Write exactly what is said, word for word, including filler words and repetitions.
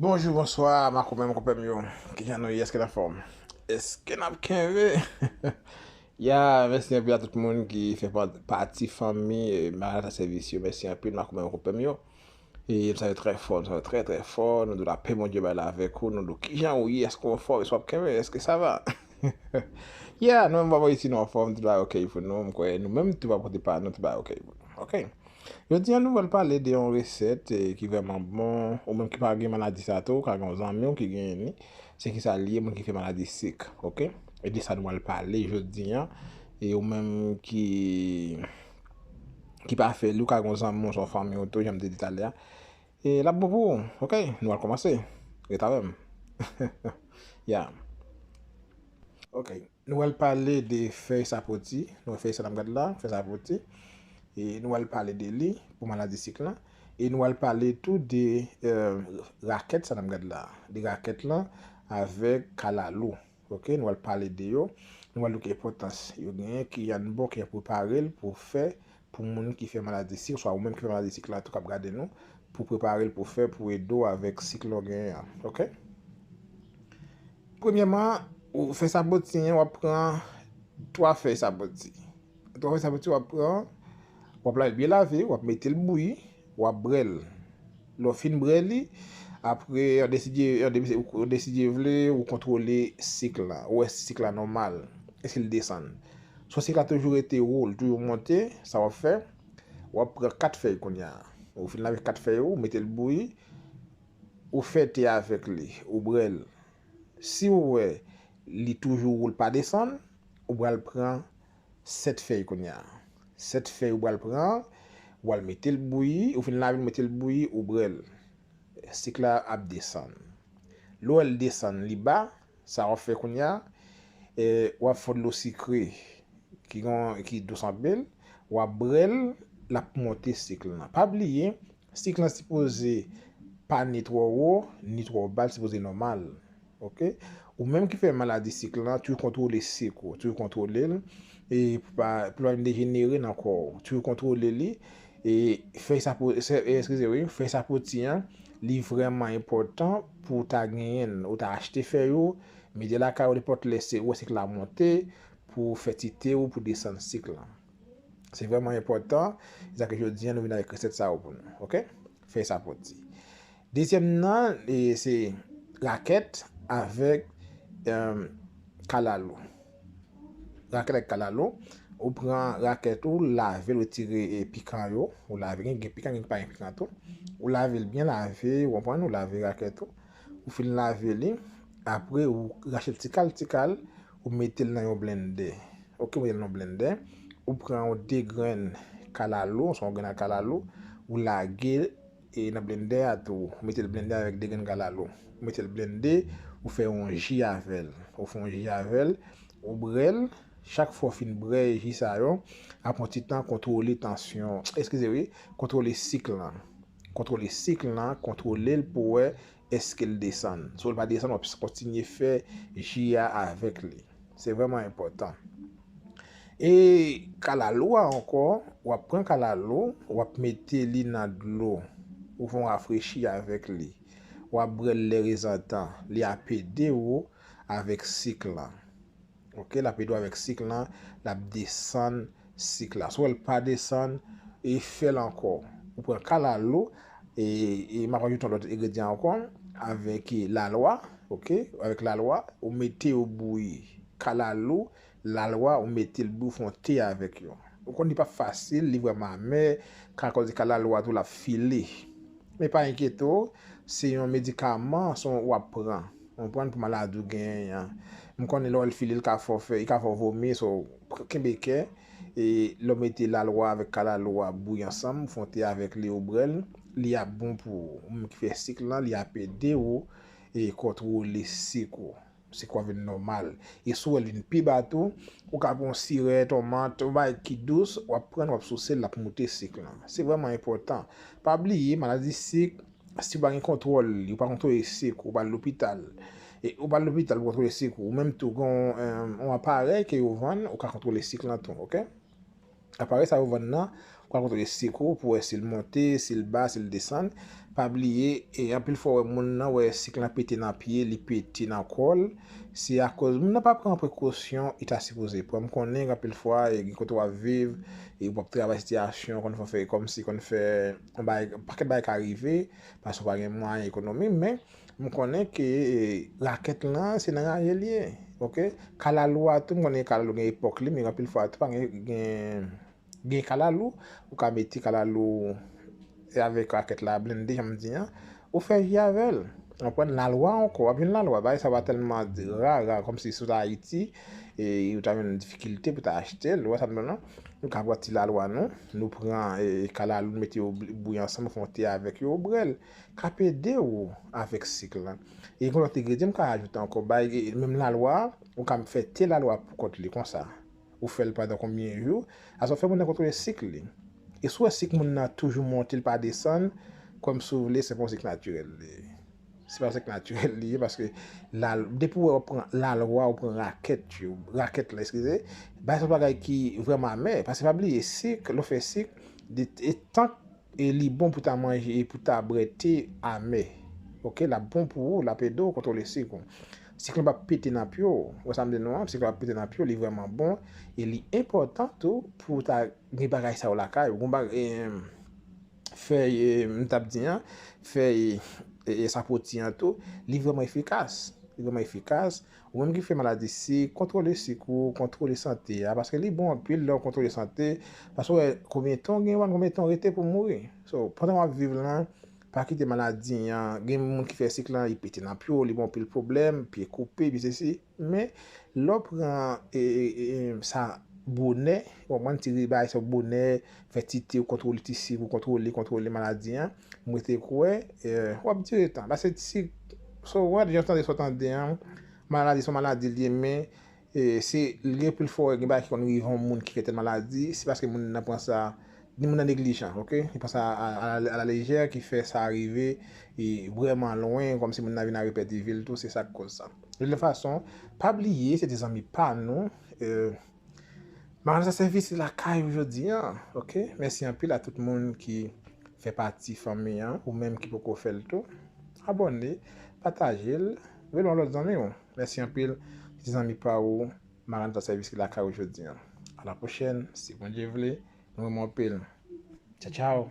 Bonjou, bonswa, makomen, konpè m yo. Kijan nou ye? Èske n anfòm? Èske n ap kenbe? Ya, mèsi anpil a tout moun ki fè pa- pati fanmi e, Maranata Sèvis yo. Mèsi anpil, makomen, konpè m yo. E nou salye trè fò, nou salye trè, trè fò. Nou di lapè Bondye bay la avèk ou. Nou di kijan ou ye? Èske w anfòm? Èske w ap kenbe? Èske sa va? Ya, nou menm bò isi nou anfòm, tout bagay oke pou nou. M kwè nou menm tou pa pote pa nou, tout bagay oke pou nou. Oke. Jodi a nou pral pale de yon resèt eh, ki vrèman bon, ou menm ki pa gen maladi sa tou, ou ka gen yon zanmi w ki genyen li. Se ki sa l ye, moun ki fè maladi sik, oke? E de sa nou pral pale jodi a. E ou menm ki ki pa fè li, ou ka gen yon zanmi w, se yon fanmi w tou, jan m te di talè a. E l ap bon pou ou, oke? Nou pral kòmanse. Ret avè m. Ya. Oke. Nou pral pale de fèy sapoti. Nou wè fèy sa n ap gad la, fèy sapoti. E nou pral pale de li pou maladi sik lan. E nou pral pale tou de eh, rakèt sa n ap gad la. De rakèt lan avèk kalalou. Oke, nou pral pale de yo. Nou pral wè ki enpòtans yo genyen, ki jan bon ki prepare l pou fè pou moun ki fè maladi sik, oswa ou menm ki fè maladi sik la tou k ap gade nou, pou prepare l pou fè, pou ede w avèk sik lan w genyen an. Oke? Premyèman, ou fèy sapoti an, w ap pran twa fèy sapoti. Twa fèy sapoti w ap pran, w ap lave l byen lave, w ap mete l bouyi, w ap brè l. Lè w fin brè li, apre, yon de si Dye, yon de si Dye vle, ou kontwole sik lan. Ou wè si sik la nòmal. Èske l desann? Si sik la toujou rete wo, l toujou monte, sa w ap fè, w ap pran kat fèy kounye a. Ou fin lave kat fèy ou, mete l bouyi, ou fè te avèk li, ou brè l. Si w wè li toujou wo, l pa desann, ou pral pran sèt fèy kounye a. Sèt fèy ou pral pran, ou al mete l bouyi, ou fin lave l, mete l bouyi, ou brè l. Sik la ap desann. Lè w wè l desann, li ba, sa w ap fè kounye a, eh, w ap fè dlo sikre ki gon, ki dous anpil, w ap brè l, l ap monte sik lan. Pa bliye, sik lan sipoze pa ni twò wo, ni twò ba, l sipoze nòmal. Oke? Ou menm ki fè maladi sik lan, toujou kontwole sik ou, toujou kontwole l, e pou pa, pou l pa vin dejenere nan kò w. Toujou kontwole li, e fèy sapo, se- e, eskize wi, fèy sapoti an, li vrèman enpòtan pou w ta genyen l. Ou ta achte fèy ou, mete lakay ou nenpòt lè se ou wè sik la monte, pou fè ti te ou pou desann sik lan. Se vrèman enpòtan, se sa ke jodi a nou vin avèk resèt sa yo pou nou, oke? Fèy sapoti. Dezyèm nan, e, se rakèt avèk eh, kalalou. Rakèt avèk kalalou, ou pran rakèt ou, lave l, retire eh, pikan yo, ou lave, gen, gen pikan, gen pa gen pikan tou. Ou lave l byen lave, ou konprann, ou lave rakèt ou. Ou fin lave li, apre ou rache l ti kal, ti kal, ou mete l nan yon blendè. Oke, ou mete l nan yon blendè. Ou pran yon de grenn kalalou, se yon grenn kalalou, ou lage e nan blendè a tou. Ou mete l blende avèk de grenn kalalou. Ou mete l blende, ou fè yon ji avè l. Ou fè yon ji avè l, ou brè l. Chak fwa w fin brè ji sa yo, apre yon ti tan, kontwole tansyon, eskize wi, kontwole sik lan. Kontwole sik lan, kontwole l pou wè èske l desann. Si w pa desann, w ap kontinye fè ji a avèk li. Se vrèman enpòtan. E kalalou a ankò, w ap pran kalalou, w ap mete li nan dlo. Ou fè yon rafrechi avèk li. W ap brè l lè rezantan. Li ap ede w avèk sik lan. Oke, l ap ede w avèk sik lan, l ap desann sik la. Si w wè l pa desann, e fè l ankò. Ou pran kalalou, e, e m ap ajoute yon lòt engredyan ankò, avèk lalwa, oke, avèk lalwa, ou mete yo bouyi. Kalalou, lalwa, ou mete l bouyi, ou fè yon te avèk yo. Ou konn li p ap fasil, li vrèman amè, ka koz kalalou a tou l ap file. Men pa enkyete w, se yon medikaman, se yon w ap pran. Konprann pou maladi w genyen an. M konnen lè w al file l ka fè w fè, li ka fè w vomi, so kenbe kè, e lè w mete lalwa avèk kalalou a bouyi ansanm, fè yon te avèk li ou brè l, li ap bon pou ou. Ou menm ki fè sik lan, li ap ede w e kontwole sik ou. Sik ou a vin nòmal. E si w wè l vin pi ba tou, ou ka pran yon sirèt, yon mant, yon bagay ki dous, w ap pran l, w ap souse l, l ap moute sik lan. Se vrèman enpòtan. Pa bliye, maladi sik, si w pa gen kontwòl li, ou pa kontwole sik ou, ou pa al lopital. E ou pa al lopital pou kontwole sik ou, ou menm tou gen yon, eh, yon aparèy ke yo vann, ou ka kontwole sik lan tou, oke? Aparèy sa yo vann nan, ou ka kontwole sik ou pou wè si l monte, si l ba, si l desann. Pa bliye, e anpil fwa wè moun nan wè sik lan pete nan pye, li pete nan kò l. Se akoz moun nan pa pran prekosyon li ta sipoze pran. M konnen gen anpil fwa, e gen kote w ap viv, e w ap travay sitiyasyon, konn fè, fè kòmsi, konn fè yon bagay, pakèt bagay ka rive, paske w pa gen mwayen ekonomi, men m konnen ke, e, rakèt lan, se nan raje l ye, oke? Kalalou a tou, m konnen kalalou gen epòk li, men anpil fwa tou, pa gen, gen, gen kalalou, ou ka mete kalalou, e, avèk rakèt la blende, jan m di an, ou fè vi avè l. Ou konprann? Lalwa ankò, w ap jwenn lalwa, bagay sa pa tèlman ra, ra, kòmsi sou ta Ayiti, e, ou ta jwenn difikilte pou ta achte l, ou wè sa m di w lan? Nou ka pran ti lalwa nou, nou pran, e, kalalou, nou mete yo bouyi ansanm, nou fè yon te avèk yo, ou bwè l. K ap ede w avèk sik lan. E gen lòt engredyan m ka rajoute ankò, bay, e, menm lalwa, ou ka fè te lalwa pou kont li konsa. Ou fè l pandan konbyen jou? Asa w fè moun nan kontwole sik li. E si w wè sik moun nan toujou monte, l pa desann, kwè m si w vle, se pa yon sik natirèl li ye. Se pa yon sik natirèl li ye, paske lal-, depi w wè w ap pran lalwa, w pran rakèt yo, rakèt la, eskize, bay se yon bagay ki vrèman amè. Paske pa bliye, sik, lè w fè sik, de, e tank e li bon pou ta manje e pou ta bwè te amè. Oke, l ap bon pou ou, l ap ede w kontwole sik ou. Sik lan p ap pete nan pye w. Ou wè sa m di nou an? Sik lan p ap pete nan pye w, li vrèman bon. E li enpòtan tou pou w ta gen bagay sa yo lakay ou. Gon bagay, em, fèy, em, m t ap di an, fèy, e, e, sapoti an tou, li vrèman efikas. Li vrèman efikas. Ou menm ki fè maladi sik, kontwole sik ou, kontwole sante a, paske li bon anpil lè w kontwole sante, paske w wè konbyen tan w gen, w konn konbyen tan w rete pou w mouri. So, pandan w ap viv lan, pa kite maladi an, gen moun ki fè sik lan, li pete nan pye w, li ba w anpil pwoblèm, pye koupe, pi sesi. Men, lè w pran, e, e, e, sa bonè, w konprann, ti bagay sa bonè, fè ti te, w kontwole ti sik ou, kontwole, kontwole maladi an, mwen te kwè, e, w ap dire tan. Paske ti sik, so, w wè, jan w tande sa w tande an, maladi se yon maladi li ye, men, e, se, li gen pil fwa gen bagay ki konn rive yon moun ki fè tèl maladi, se paske moun nan pran sa, ni moun nan neglijan, oke? Li pran sa a, a, a la lejè, ki fè sa rive, e, vrèman lwen, kòmsi moun nan vin a repèdi vi l tou, se sa k koz sa. De tout fason, pa bliye, se te zanmi pa nou, e, Maranata Sèvis lakay ou jodi an, oke? Mèsi anpil a tout moun ki fè pati fanmi an, ou menm ki poko fè l tou. Abòne, pataje l, rele yon lòt zanmi w. Mèsi anpil, se te zanmi pa ou, Maranata Sèvis ki lakay ou jodi an. A la pwochèn, si Bondye vle, nou renmen w anpil. Tchaw, tchaw!